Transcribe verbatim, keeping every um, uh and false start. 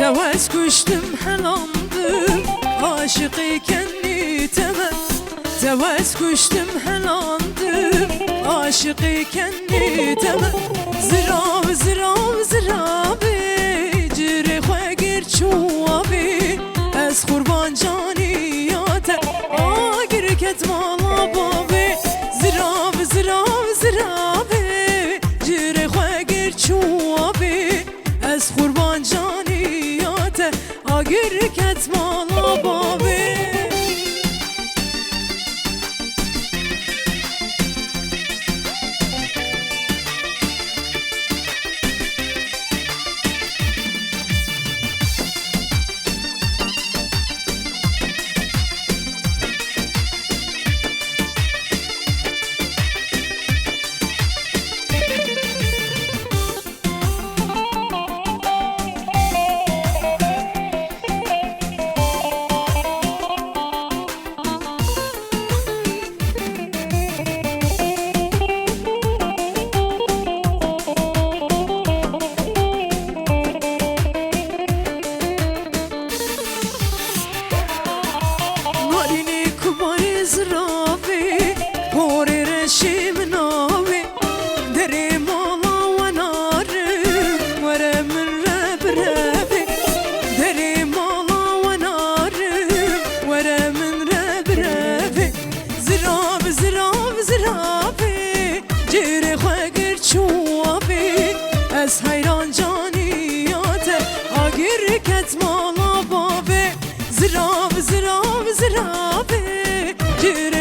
Te wez kuştim helandim, aşiqê kenî te me. Te wez kuştim helandim, aşiqê kenî te me. Zirav, zirav, ziravê, cirê xwe gir çû avê. Ez qurban canî ya te, agir ket mala bavê. Zirav, zirav, ziravê, cirê xwe gir çû avê. Ez qurban canî ya te, agir ket mala bavê. Narînê kumarê ziravê, porê reşê min avê. Derê mala we narim, were min re birevê. Derê mala we narim, were min re birevê. Zirav, zirav, ziravê, cêrê xwe gir çû avê. Ez heyran canî ya te, agir ket mala bavê. Zirav, zirav, ziravê, cêrê